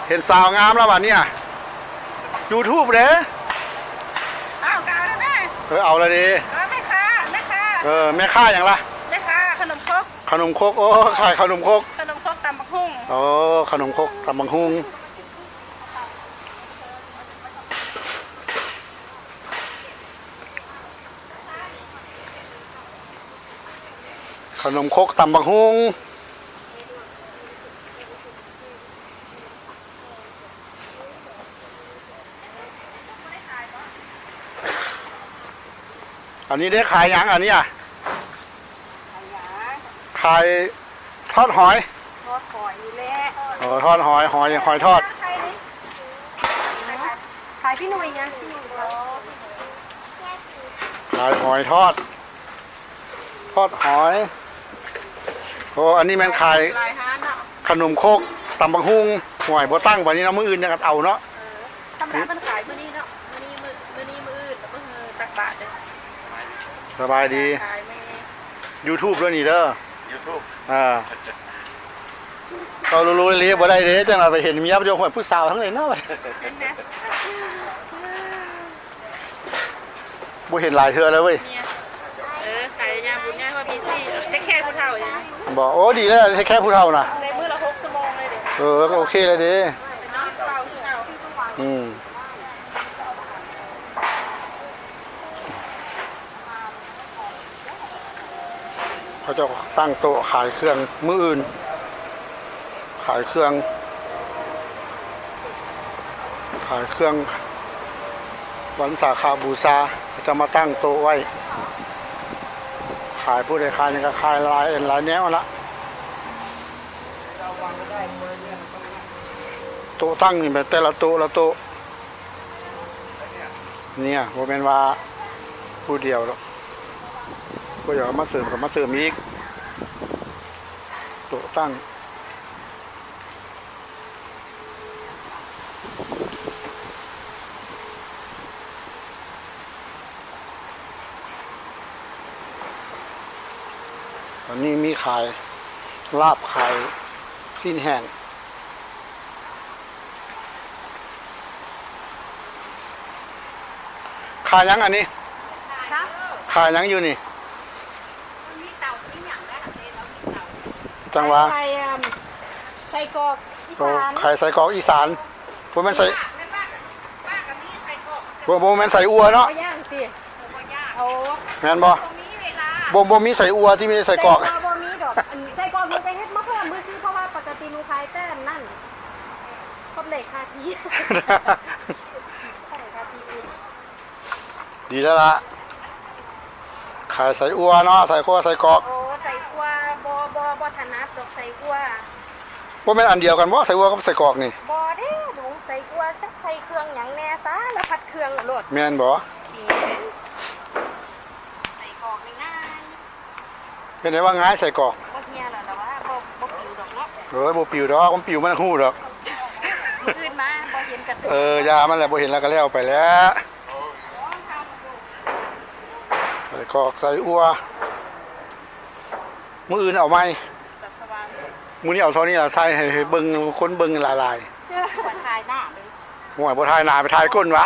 ເຫັນສາວງາມແລ້ວບາດນີ້ນະ ຢູທູບເດ້. ເອົາ ກໍເອົາແລ້ວແມ່. ເອີ ເອົາລະເດ້. ເອີ ແມ່ຄ້າ ແມ່ຄ້າ. ເອີ ແມ່ຄ້າຫຍັງລະ? ແມ່ຄ້າຂະໜົມຄົກ. ຂະໜົມຄົກ. ໂອ້ ຂາຍຂະໜົມຄົກ. ຂະໜົມຄົກຕຳບັກຫຸ່ງ. ໂອ້ ຂະໜົມຄົກຕຳບັກຫຸ່ງ. ຂະໜົມຄົກຕຳບັກຫຸ່ງ. ອັນນີ້ເດ້ ຂາຍຫຍັງອັນນີ້ອະ? ຂາຍທອດຫອຍ. ທອດຫອຍນີ້ແຫຼະ. ອໍ ທອດຫອຍ ຫອຍ ຫອຍທອດ. ຂາຍພີ່ໜຸ່ຍຫຍັງ? ຂາຍຫອຍທອດ. ທອດຫອຍ. ໂອ້ ອັນນີ້ແມ່ນຂາຍ ຫຼາຍຮ້ານເນາະ ຂະໜົມຄົກຕຳບັກຫຸ່ງ. ຫ້ວຍ ບໍ່ຕັ້ງປານນີ້ເນາະ ມື້ອື່ນຈັ່ງເອົາເນາະ. ເອີ ທຳມະດາເພິ່ນຂາຍມື້ນີ້ເນາະ ມື້ນີ້ ມື້ ມື້ນີ້ມື້ອື່ນ ແລ້ວມື້ອື່ນຕັກບາດເດີ້. ສະບາຍດີ. ຂາຍແມ່ ຢູທູບເດີ້ນີ້ເດີ້. ຢູທູບ. ອ່າ ເວົ້າໂລເລບໍ່ໄດ້ເດ້ ຈັ່ງວ່າໄປເຫັນເມຍເຈົ້າ ຫ້ວຍ ຜູ້ສາວທັງໃດເນາະ. ເຫັນແດ່. ບໍ່ເຫັນຫຼາຍເທື່ອແລ້ວເວີຍ. ເອີ ຂາຍຍາມບຸນຍາມວ່າບີຊີ ເທກແຄຜູ້ເຖົ້າຢູ່. ບໍ່ ໂອ້ ດີແລ້ວ ເທກແຄຜູ້ເຖົ້ານະ. ໄດ້ມື້ລະຫົກຊົ່ວໂມງເລີຍເດ້. ເອີ ກໍໂອເຄແລ້ວເດ້. ໄປນອນເຝົ້າຄືເກົ່າ. ອືມ. ເຂົາເຈົ້າຕັ້ງໂຕະຂາຍເຄື່ອງມື້ອື່ນ. ຂາຍເຄື່ອງ ຂາຍເຄື່ອງວັນມາຄະບູຊາ ເຂົາເຈົ້າມາຕັ້ງໂຕະໄວ້ຂາຍ. ຜູ້ໃດຂາຍຫຍັງກໍຂາຍຫຼາຍອັນຫຼາຍແນວຫັ້ນລະ. ໂຕະຕັ້ງນີ້ແມ່ນແຕ່ລະໂຕະລະໂຕະ. ເນຍ ບໍ່ແມ່ນວ່າຜູ້ດຽວດອກ ຜູ້ດຽວເອົາມາເສີມກໍມາເສີມອີກ. ໂຕະຕັ້ງ ອັນນີ້ມີຂາຍລາບ ຂາຍຊີ້ນແຫ້ງ. ຂາຍຫຍັງອັນນີ້? ຂາຍຫຍັງຢູ່ນີ້? ຈັ່ງຫວາ ຂາຍ ເອີ່ມ ໄສ້ກອກອີສານ. ໂອ້ ຂາຍໄສ້ກອກອີສານ. ບໍ່ແມ່ນໄສ້ ບໍ່ ບໍ່ແມ່ນໄສ້ອົ່ວເນາະ? ບໍ່ຍ່າງຕິ? ໂອ້ ແມ່ນບໍ່? ບໍ່ ບໍ່ມີໄສ້ອົ່ວຕິ ມີແຕ່ໄສ້ກອກ. ໄສ້ອົ່ວບໍ່ມີດອກ. ອັນໄສ້ກອກນີ້ໄປເຮັດມາເພີ່ມຊື່ໆ ເພາະວ່າປົກກະຕິໜູຂາຍແຕ່ອັນນັ້ນ ເພາະໄດ້ຄ່າທີ່ ເພາະໄດ້ຄ່າທີ່. ດີແລ້ວລະ ຂາຍໄສ້ອົ່ວເນາະ ໄສ້ຄົວໄສ້ກອກ. ໂອ້ ໄສ້ຄົວ ບໍ່ ບໍ່ ບໍ່ຖະໜັດດອກໄສ້ຄົວ. ບໍ່ແມ່ນອັນດຽວກັນບໍ່ ໄສ້ອົ່ວກັບໄສ້ກອກນີ້? ບໍ່ເດ້ລຸງ ໄສ້ອົ່ວຈັກໃສ່ເຄື່ອງຫຍັງແດ່ ສາລະພັດເຄື່ອງໂລດ. ແມ່ນບໍ່? ແມ່ນ. ໄສ້ກອກນີ້ງ່າຍ. ເປັນໄດວ່າງ່າຍໄສ້ກອກ? ບໍ່ເຫ່ຍແລ້ວລະວ່າ ບໍ່ ບໍ່ປິວດອກເນາະ. ເອີຍ ບໍ່ປິວດອກ ມັນປິວມັນຮູ້ດອກ. ມື້ອື່ນມາບໍ່ເຫັນກະ ເອີ ຢ່າມັນແຫຼະ ບໍ່ເຫັນແລ້ວກະແລ້ວໄປແຫຼະ. ໄສ້ກອກໄສ້ອົ່ວ ມື້ອື່ນເອົາໃໝ່. ມື້ນີ້ເອົາເທົ່ານີ້ລະ ໃສ່ໃຫ້ເບິ່ງ ຄົນເບິ່ງຫຼາຍໆ. ບໍ່ຖ່າຍໜ້າເລີຍ. ໂອ້ຍ ບໍ່ຖ່າຍໜ້າ ໄປຖ່າຍກົ້ນຫວາ?